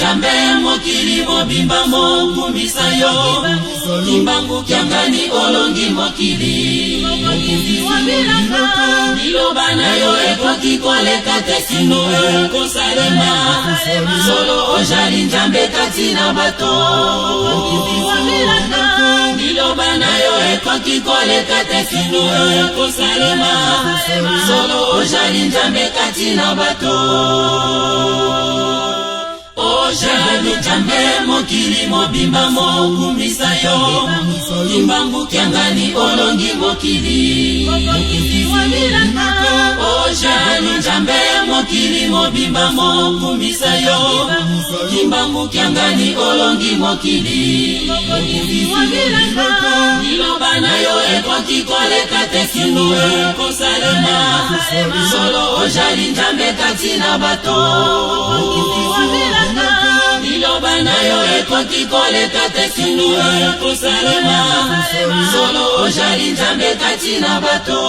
Nzambe, mokili mobimba mokumisa yo. Kimbangu Kiangani olongi mokili. Liloba na yo ekoki koleka te kino ekosalema. Solo ojali Nzambe kati na bato. Liloba na yo ekoki koleka te kino ekosalema. Solo ojali Nzambe kati na bato. Ojali Nzambe, mokili mobimba mokumisa yo. Kimbangu Kiangani olongi mokili. Ojali Nzambe, mokili mobimba mokumisa yo. Kimbangu Kiangani olongi mokili. Liloba na yo ekoki koleka te kino ekosalema. Solo ojali Nzambe kati na bato. Liloba na yo ekoki koleka te kino ekosalema. Solo ojali Nzambe kati na bato.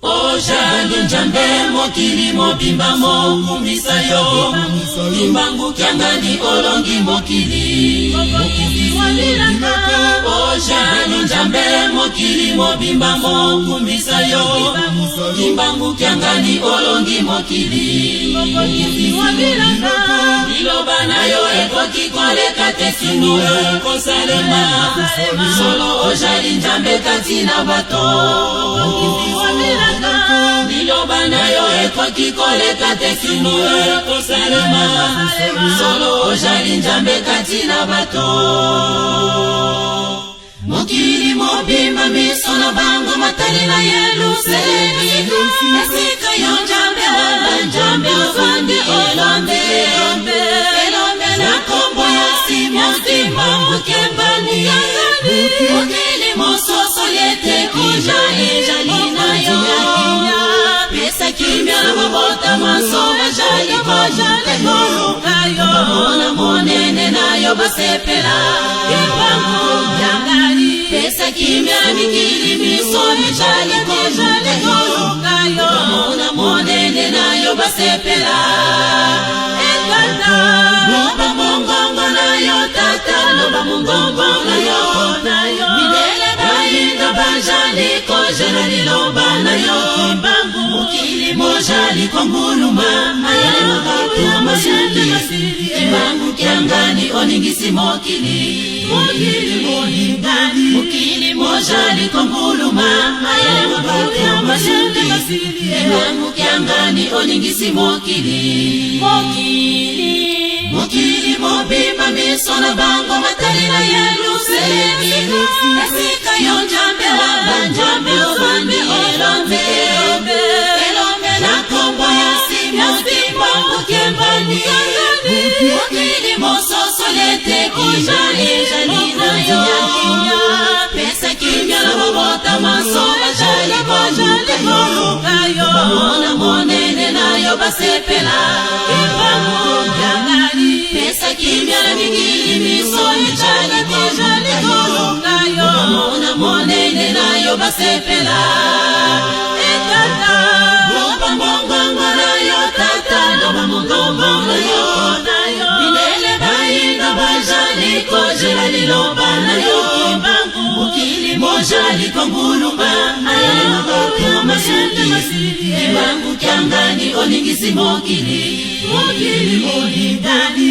Ojali Nzambe, mokili mobimba mokumisa yo. Kimbangu Kiangani olongi mokili. Ojali Nzambe, mokili mobimba mokumisa yo. Kimbangu Kiangani olongi mokili. Liloba na yo ekoki koleka te kino ekosalema. Solo ojali Nzambe kati na bato. Liloba na yo ekoki koleka te kino ekosalema. Solo ojali Nzambe kati na bato. Mokili mobimba miso na bango matali na Yelusalemi, esika yo Nzambe wana Nzambe ofandi elombe, elombe na kombo ya Simon Kimbangu Kiangani. Mokili mososoli ete koja ejali na yo, pesa kimia na mabota manso bajali koluka yo, bamona monene na yo basepela. Pesa kimia na mikili miso ejali koluka yo, bamona monene na yo basepela. Loba mongongo na yo tata, loba mongongo na yo. Mindele bayindo bajali kojela liloba na yo. Mokili mojali konguluma mayele mabato masuki. Kimbangu Kiangani oningisi mokili. Mokili mojali konguluma mayele mabato masuki. Kimbangu Kiangani oningisi mokili. Mokili mobimba miso na bango matali na Yelusalemi, esika yo Nzambe wa banzambe ofandi elombe, elombe na kombo ya Simon Kimbangu Kiangani. Mokili mososoli ete koja ezali na yo, pesa kimia na mabota manso bajali koluka yo, bamona monene na yo basepela. Pesa kimia na mikili miso ejali koluka yo, bamona monene na yo basepela. Loba mongongo na yo tata, loba mongongo na yo. Mindele bayindo bajali kojela liloba na yo. Mokili mojali konguluma mayele mabato masuki. Kimbangu Kiangani oningisi mokili.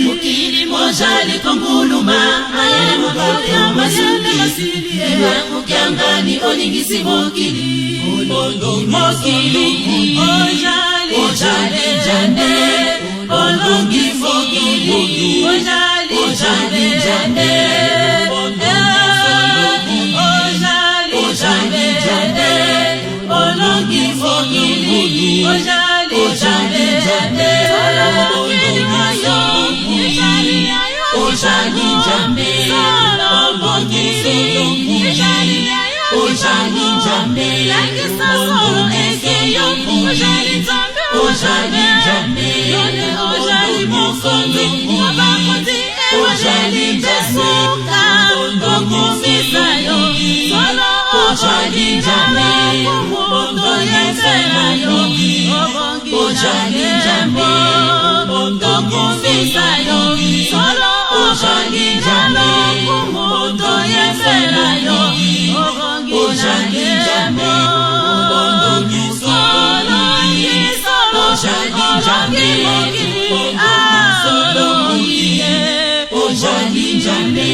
Mokili mojali konguluma mayele mabato masuki. Kimbangu Kiangani oningisi mokili. Mokili ojali Nzambe, olongi mokili. Ojali Nzambe, ojali Nzambe, olongi mokili. Ojali Nzambe, ojali Nzambe, olongi mokili. Ojali Nzambe, ojali Nzambe, Ojali mokonzi, bakonzi, ojali Nzambe, tokumisa yo solo. Ojali Nzambe, toyembela yo. Ojali Nzambe. Tokumisa yo solo, obongi na lokumu, toyembela yo, obongi na nkembo. Olongi solo, olongi mokili, olongi ye. Ozali Nzambe,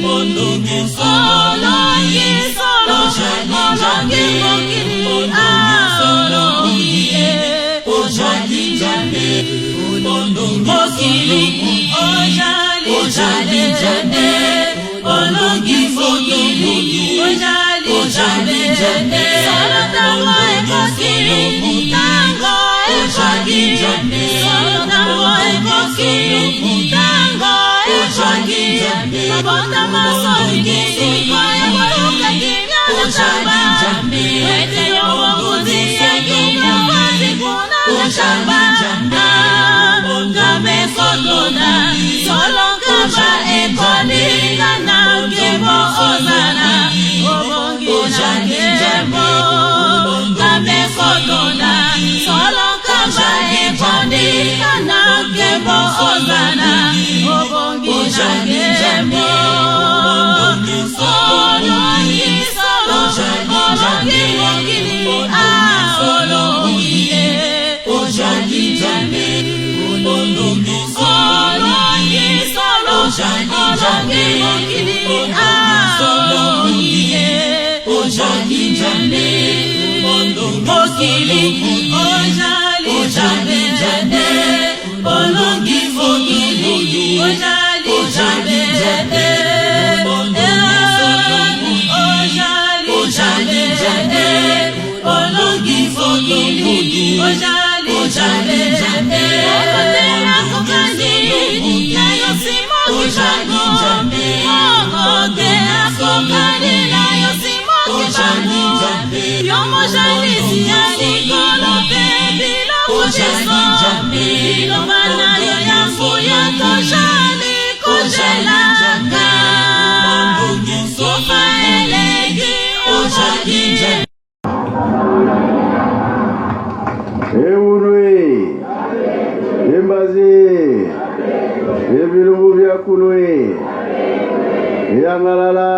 olongi solo, olongi mokili, olongi ye. Ozali Nzambe, mokili, ozali Nzambe, olongi mokili, ozali Nzambe. Solo ntango ekoki, ntango ekoki, solo ntango ekoki, ntango ekoki. Mabota masoliki sikoyo koluka kimia na shamba, ete yo mokonzi ya kimia ofandi kuna na shamba. Ngambe ekotona solo, nkamba ekolinga na nkembo, ozana, obongi na nkembo. Ngambe ekotona solo, nkamba ekolinga na nkembo, ozana, obongi na nkembo. Olongi solo, olongi mokili, olongi ye. Ozali Nzambe, olongi solo, olongi mokili, olongi ye. Ozali Nzambe, mokili, ozali Nzambe, olongi mokili, ozali Nzambe, ozali Nzambe, olongi mokili, ozali Nzambe. Moko te akokani na yo, Simon Kimbangu, moko te akokani na yo, Simon Kimbangu. Yo mozalisi ya likolo mpe biloko nyonso, liloba na yo ya nguya tozali kozelaka. Kufa eleki, ozali. Eunwe embazi ebilumbu bya kunwe eyangalala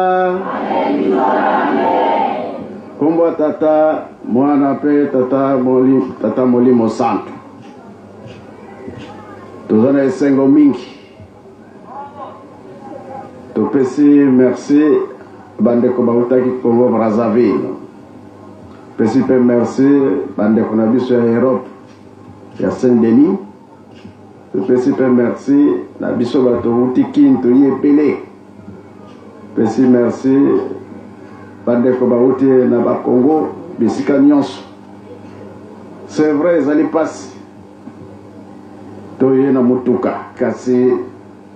kombo ya Tata, Mwana mpe Tata Molimo Santu. Toza na esengo mingi, topesi merci bandeko bautaki Congo Brazzaville, pesi mpe merci bandeko na biso ya Europe, ya Saint Denis, topesi mpe merci na biso bato outi Kin, toyi ebele, pesi merci bandeko bauti na Bakongo bisika nyonso. C'est vrai, ezali mpasi, toye na motuka, kasi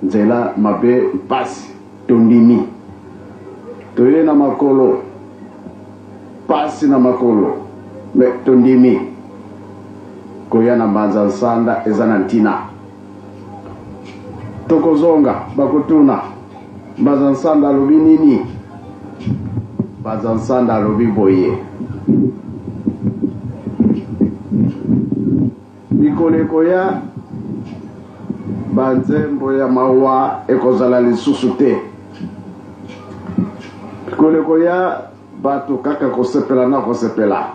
nzela mabe, mpasi, tondimi. Toye na makolo, pasi na makolo, mais tondimi koya na Mbanza Nsanda eza na ntina. Tokozonga, bakotuna Mbanza Nsanda alobi nini. Mbanza Nsanda alobi boye: mikolo ekoya, banzembo ya mawa ekozala lisusu te. Mikolo ekoya, bato kaka kosepela na kosepela,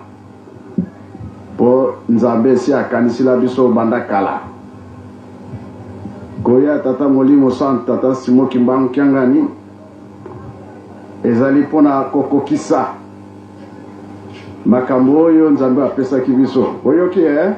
mpo Nzambe esi akanisila biso banda kala koya. Tata Molimo Santu, Tata Simo Kimbangu Kiangani, ezali mpona kokokisa makambo oyo Nzambe apesaki biso. Oyoki, eh?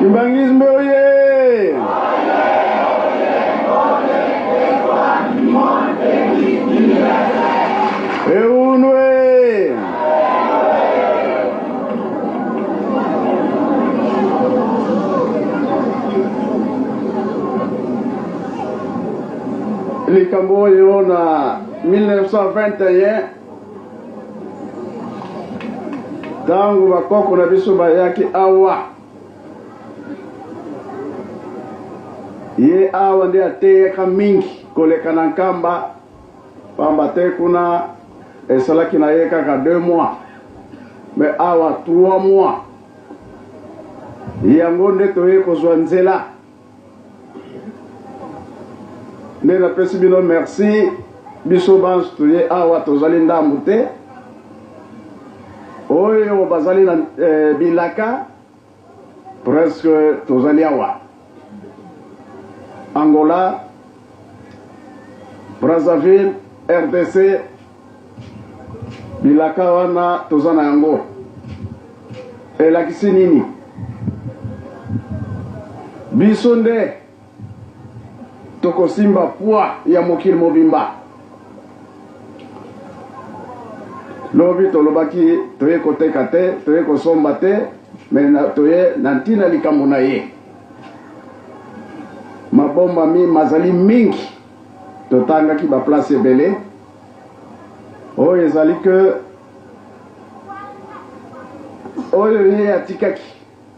Kimbanguisme oye! Eunwe! Likambo oyo na 1921 ntango bakoko na biso bayaki awa ye awa nde ateyaka mingi koleka na Nkamba, pamba te kuna esalaki na ye kaka 2 mois, mais awa 3 mois. Yango nde toye kozwa nzela. Nde napesi bino merci. Biso banso toye awa tozali ndambu te, oyo bazali na bilaka presque tozali awa. Angola, Brazzaville, RDC, bilaka wana toza na yango. Elakisi nini? Biso nde tokosimba poids ya mokili mobimba. Lobi tolobaki toye koteka te, toye kosomba te, mais na, toye na ntina likambo na ye. Mabombami mazali mingi, totangaki ba place ebele. Oyo ezali que oyo ye atikaki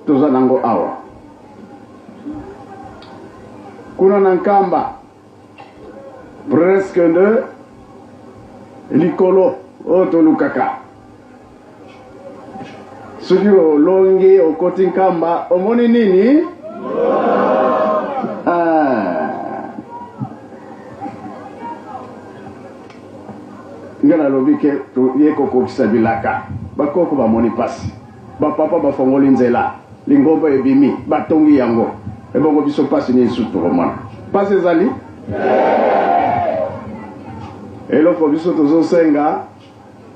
toza nango awa kuna na Nkamba presque nde likolo oyo tolukaka. Soki olongi okoti Nkamba omoni nini? Ah. Nga nalobi ke toye kokokisa bilaka. Bakoko bamoni pasi, bapapa bafongoli nzela, lingomba ebimi, batongi yango. Ebongo biso pasi nini susu tokomona? Pasi ezali eloko biso tozosenga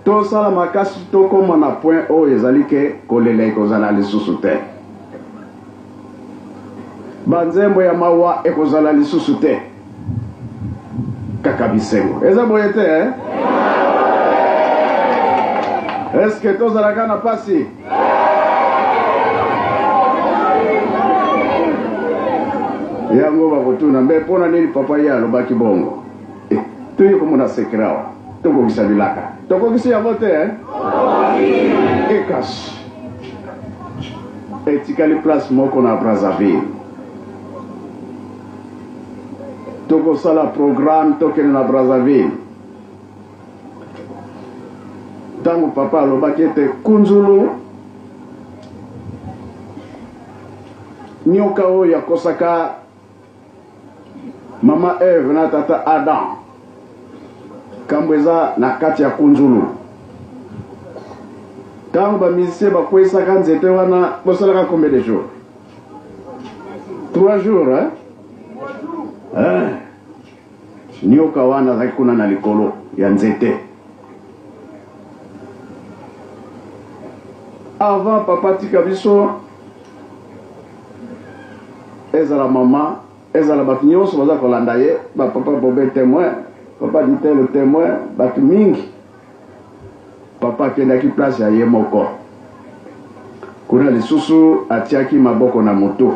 tosala makasi tokoma na point oyo ezali ke kolela ekozala lisusu te, banzembo ya mawa ekozala lisusu te, kaka bisengo. Eza boye te eh? Eske tozalaka na pasi? Yango bakotuna mbe mpona nini papa ye alobaki bongo. Eh, toye komona secret awa, tokokisa bilaka, tokokisi yango te eh? Ekasi etikali place moko na Brazzaville, tokosala programme tokende na Brazzaville. Ntango papa alobaki ete kunzulu nyoka oyo akosaka mama Eve na tata Adam, kambo eza na kati ya kunzulu. Ntango bamusicien bakweyisaka nzete wana, bosalaka combien de jours? 3 jours, hein? Hein? Nyoka wana azalaki kuna na likolo ya nzete. Avant papa tika biso, ezala mama, ezala bato nyonso baza kolanda ye, ba papa Bobe témoin, papa Ditelo témoin, bato mingi. Papa akendaki place ya ye moko kuna lisusu atiaki maboko na moto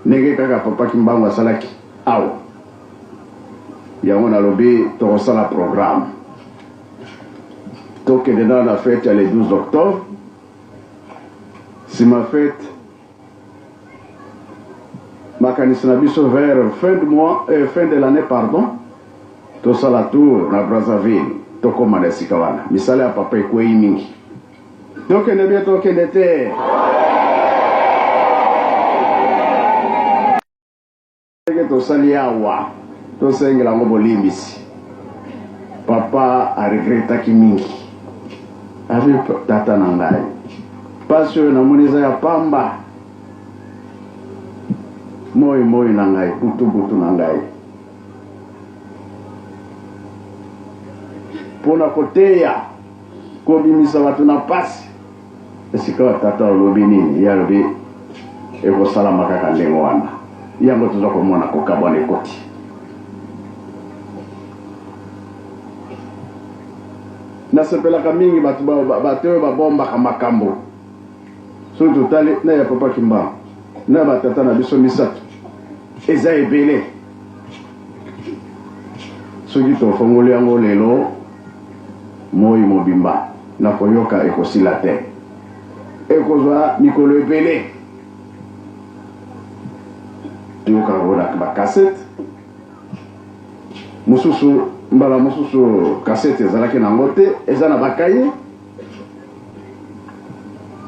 ndenge kaka papa Kimbangu asalaki awa. Yango nalobi tokosala programme, tokende nano na fete ya le 12 octobre, nsima fete makanisi na biso vers fin de mois, fin de l'année pardon, tosala tour na Brazzaville, tokóma na esika wana. Misala ya papa ekwei mingi, tokende bien, tokende te ndenge tosali awa, tosengela yango bolimbisi. Papa aregretaki mingi, abi tata na ngai, mpasi oyo namoni eza ya pamba, moi moi na ngai, butu butu na ngai, mpona koteya kobimisa bato na mpasi. Esika tata olobi nini? Ye alobi Ekosalama kaka ndenge wana. Yango toza komona kokabwana ekoti. Nasepelaka mingi bato bato oyo babombaka makambo. Soki totali na ya Papa Kimbangu na batata na biso misato eza ebele. Soki tofongoli yango lelo moi mobimba na koyoka ekosila te. Ekozwa mikolo ebele. Toyoka yango na ba cassette mosusu, mbala mosusu cassette ezalaki nango te, eza na bakaye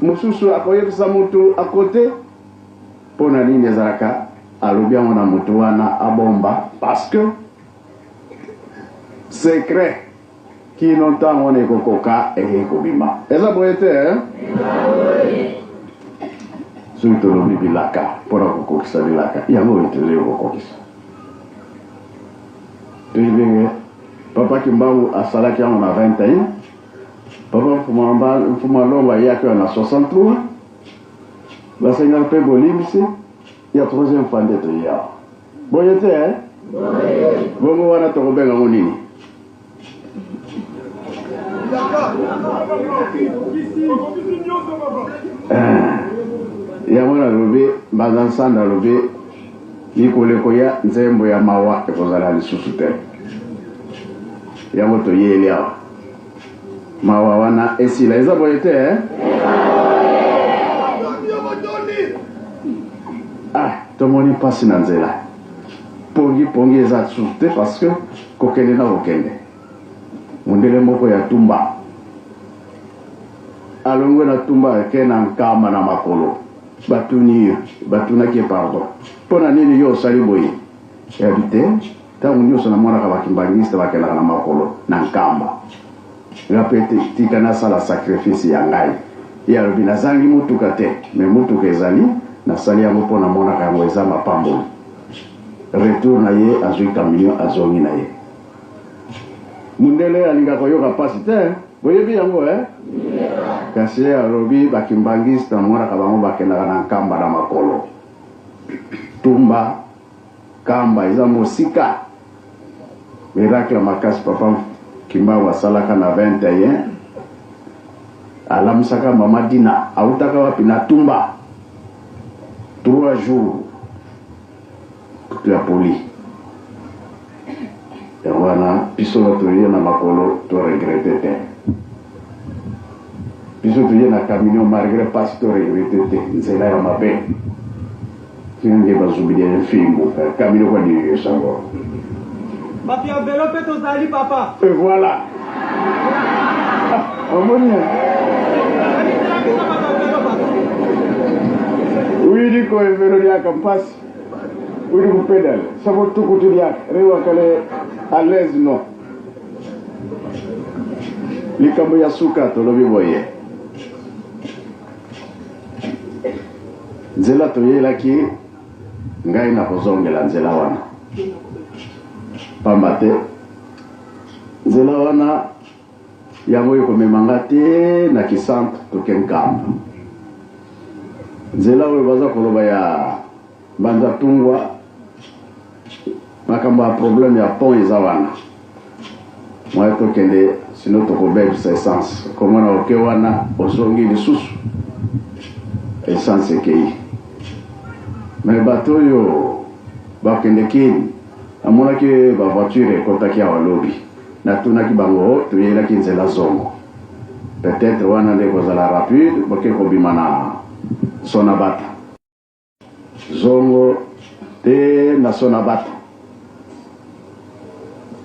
mosusu akoyebisa moto akote mpo na nini ezalaka alobi yango na moto wana abomba parce que secret kino ntango wana ekokoka eye kobima. Eza boye te, eh? Soki tolobi bilaka mpona kokokisa bilaka yango oyo tozali kokokisa, toyebi ndenge Papa Kimbangu asalaki yango na 21, Papa Mfuma Longo ayaki wana na 63, basengaka mpe bolimbisi ya troisième fois nde toye awa. Boye te, eh? Bongo wana tokobenga yango nini? Yango nalobi, Mbanza Nsanda alobi mikolo ekoya nzembo ya mawa ekozala lisusu te. Yango toyeli awa, mawa wana esila. Eza boye te, eh? Ah, tomoni mpasi na nzela, pongi pongi eza lisusu te parce que kokende na kokende. Mondele moko ya Tumba alongwe na Tumba, ake na Nkamba na makolo. Batuni ye, batunaki ye: "Pardon, mpo na nini yo osali boye?" Yabi te, ntango nyonso namonaka bakimbangiste bakendaka na makolo na Nkamba, nga mpe tika nasala sacrifice ya ngai. Ye alobi: "Nazangi motuka te, mais motuka ezali, nasali yango mpo namonaka yango eza mapamboli." Retour na ye, azwi camion, azongi na ye. Mundele alingaka koyoka mpasi te, boyebi yango, eh? Kasi ye alobi: "Bakimbangiste namonaka bango bakendaka na Nkamba na makolo. Tumba Kamba eza mosika." Miracle makasi Papa Kimbangu asalaka na 21, alamusaka mama Dina. Autaka wapi? Na Tumba, 3 jours kutu ya poli. Yango wana biso bato ye na makolo toregretter te, biso toye na camion malgré pasi toregretter te. Nzela ya mabe tinange bazubili ya mfimbu camion kwa dirigesango. Bato ya velo mpe tozali, papa. Et voilà, omoni. Biso bato ya velo, papa. Wili ko e velo liaka mpasi, wili kupedale sabo tukutu liaka rewakale à l'aise. No likambo ya suka, tolobi boye: nzela toyelaki, ngai na kozongela nzela wana, pamba te nzela wana yango ekomema nga te na Kisantu, toke Nkamba. Nzela oyo baza koloba ya Mbanza Tungwa, makambo ya problème ya pont eza wana, moye tokende, sino tokobebisa essence. Komona oke wana, ozongi lisusu, essence ekei. Mais bato oyo bakende Kini, amonaki bavoiture ekɔtaki awa lobi, natunaki bango: "Toyelaki nzela zongo, peut-être wana nde kozala rapide, boke kobima na Sonabata, zongo te na Sonabata."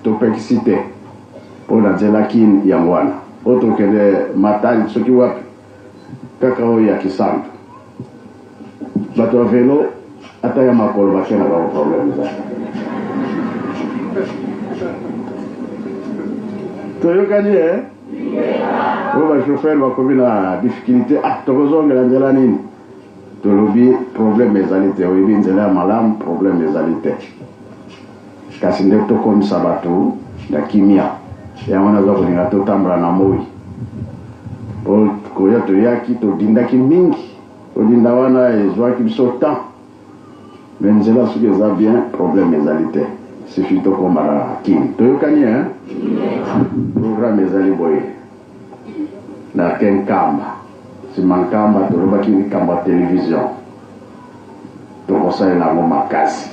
Topekisi te mpo na nzela Kini yango wana oyo tokende Matali soki wapi, kaka oyo ya Kisantu, bato ya velo ata ya makolo bakenda bango, problème eza. Toyokani e oyo bachauffeur bakomi na difficulté: "Ah, tokozongela nzela nini?" Tolobi problème ezali te, oyebi nzela ya malamu, problème ezali te, kasi nde tokomisa bato na kimia. Yango naza kolinga totambola na moi po koya toyaki todindaki mingi. Kolinda wana ezwaki biso temps, mais nzela soki eza bien, problème ezali te. Suffit tokoma na Kin. Toyokani hein? Programme ezali boye. Na ke Nkamba. Sima Nkamba tolobaki likambo ya television. Tokosalela yango makasi.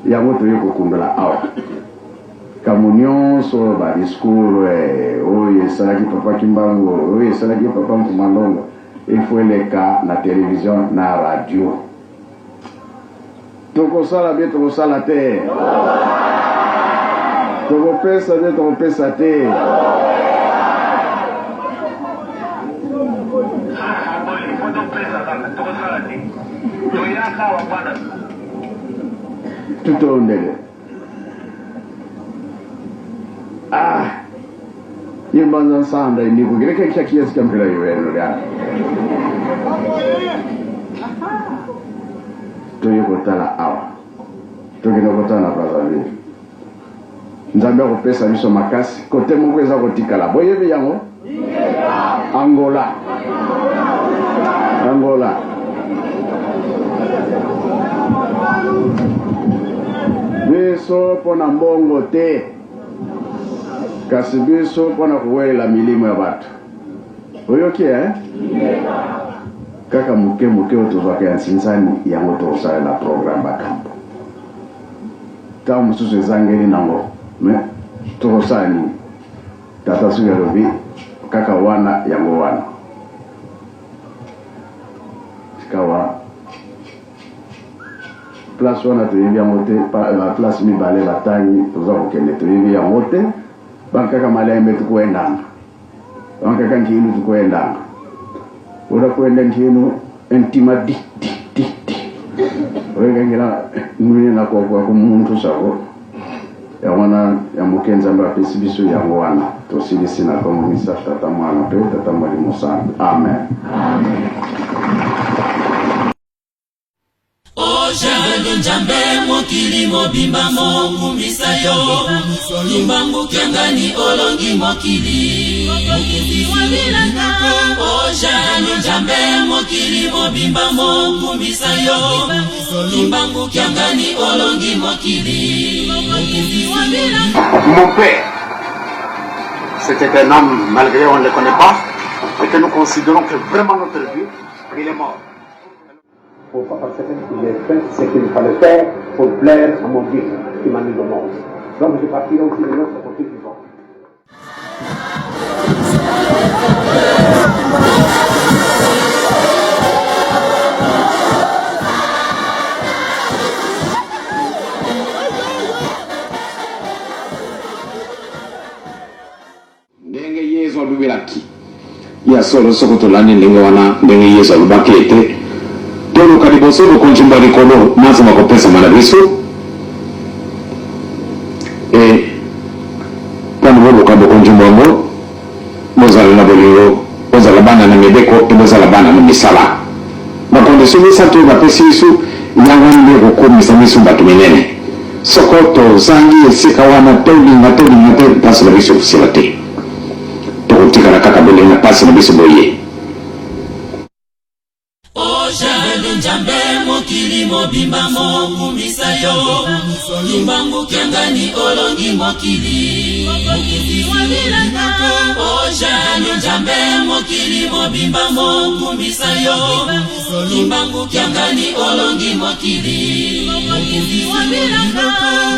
Yango toye kokundola awa. Kambo nyonso ba discours eh, oyo esalaki papa Kimbangu, oyo esalaki papa Mfuma Ndongo, il faut eleka na television na radio. Tokosala bien, tokosala te. Tokopesa bien, tokopesa te. Tutondele. Ah. Imbanza nsanda indikugireke kya kya mpela yubeno lya. Toye kotala awa. Tokende kotala na Brazzaville. Nzambe akopesa biso makasi. Kote moko eza kotikala. Boyebi yango? Angola. Angola. Biso mpo na mbongo te, kasi biso mpo na kowelela milimo ya bato. Oyoki eh? Kaka moke moke oyo tozwaka ya nsinzani, yango tokosalela programme bakambo. Ntango mosusu ezangeli nango, mais tokosala nini? Tata soki alobi kaka wana, yango wana. Sikawa place wana toyebi yango te, ba place mibale batangi toza kokende toyebi yango te, bankaka malembe tukuendanga, bankaka nkinu tukuendanga, oda kuenda nkinu entima di di di di, oyekangela nwine na kokwa ku muntu sako yango wana ya moke Nzambe apesi biso yango wana tosilisi na kombo misato Tata Mwana mpe Tata Molimo Santu. Amen. Ojali Nzambe mokili mobimba mokumisa yo, Kimbangu Kiangani olongi mokili. Ojali Nzambe mokili mobimba mokumisa yo, Kimbangu Kiangani olongi mokili. Mon père, c'était un homme, malgré on ne le connaît pas, et que nous considérons que vraiment notre vie, il est mort. Pourquoi? Parce qu'il a fait ce qu'il fallait faire pour plaire à mon Dieu qui m'a mis au monde. Donc je partirai aussi de notre côté vivant. Ndenge Yezu alobelaki. Ya solo, soko tolandi ndenge wana, ndenge Yezu alobaki ete, Toluka liboso bokonji bwa likolo, manso makopesama na biso. E, ntango boluka bokonji bwango, bozala na bolingo, bozala bana na mibeko mpe bozala bana na misala. Ba conditions misato oyo bapesi biso, yango wana nde ekokomisa biso bato minene. Soko tozangi esika wana, tolinga tolinga te, mpasi na biso ekosila te. Tokotikala kaka bele na mpasi na biso boye. Ojali Nzambe mokili mobimba mokumisa yo, Kimbangu Kiangani olongi mokili. Ojali Nzambe mokili mobimba mokumisa yo, Kimbangu Kiangani olongi mokili.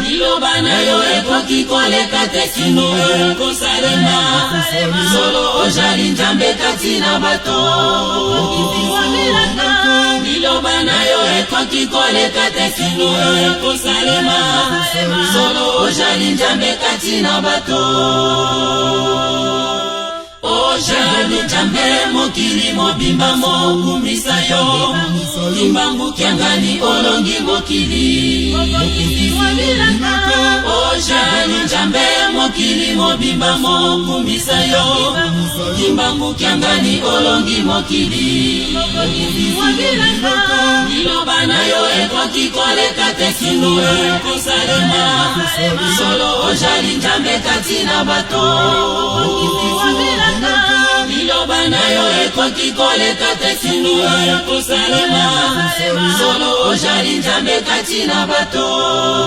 Liloba na yo ekoki koleka te kino ekosalema, solo ojali Nzambe kati na bato. Liloba na yo ekoki koleka te kino ekosalema, solo ojali Nzambe kati na bato. Ojali Nzambe mokili mobimba mokumisa yo, Kimbangu Kiangani olongi mokili. Ojali Nzambe mokili mobimba mokumisa yo, Kimbangu Kiangani olongi mokili. Liloba na yo ekoki koleka te kino ekosalema, solo ojali Nzambe kati na bato. Liloba na yo ekoki Ekoki koleka te sino ya kosalema. Solo ojali Nzambe kati na bato.